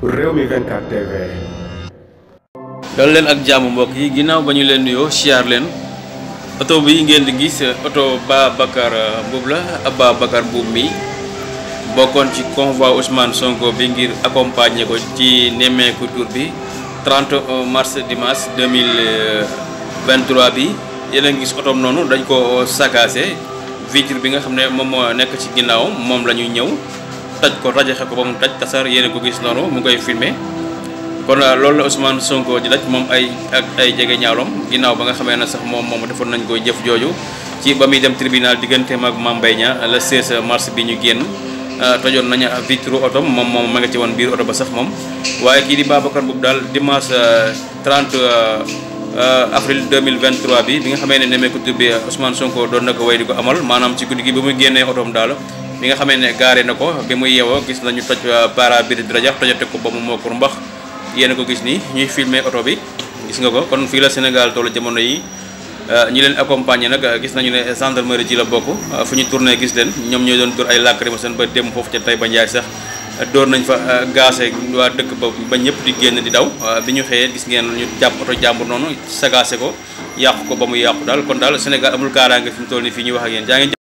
Rewmi 24 TV. dal leen ak jàmm mbokk yi ginnaaw ba ñu leen nuyoo siyaar leen oto bi ngeen di gis oto Babacar Mboup la Babacar Mboup mi bokkoon ci convoi Ousmane Sonko bi ngir accompagner ko ci nemmeeku tour bi 30 mars dimanche 2023 bi yéen a ngi gis otoom noonu dañ ko sagaase vitre bi nga xam ne moom moo nekk ci ginnaawam moom la ñuy ñëw taj ko rajaxe ko ba mu taj tasar yéen a ko gis noonu mu koy filmer kon loolu la Ousmane Sonko di daj moom ay jege ñaalom ginnaaw ba nga xamee ne sax moom defoon nañ ko jëf jooju ci ba muy dem tribunal digganteem ak Mame Mbaye Niang le 16 mars bi ñu génn tojoon nañu vitre oto moom ma nga ci woon biir oto ba sax moom waaye kii di Babacar Mboup daal dimanche 30 avril 2023 bi nga xamee ne nemmeeku tur bi Ousmane Sonko doon na ko way di ko amal maanaam ci guddi gi bi muy génnee otoom daal bi nga xamee ne gaare na ko bi muy yeewoo gis nañu toj pare-brise di rajax tojate ko ba mu mokkur mbax yéen a ko gis nii ñuy filmer oto bi gis nga ko kon fii la Sénégal tollu jamono yi ñi leen accompagner nag gis nañu ne gendarmerie ci la bokk fu ñu tourné gis leen ñoom ñooy doon tur ay lacrymogène ba dem foofu ca Taïba Ndiaye sax door nañ fa gaase waa dëkk ba ñëpp di génn di daw bi ñu xëyee gis ngeen ñu jàpp oto jàmbur noonu sagaase ko yàqu ko ba mu yàqu daal kon daal Sénégal amul kaaraange fi mu toll nii fii ñuy wax ak yéen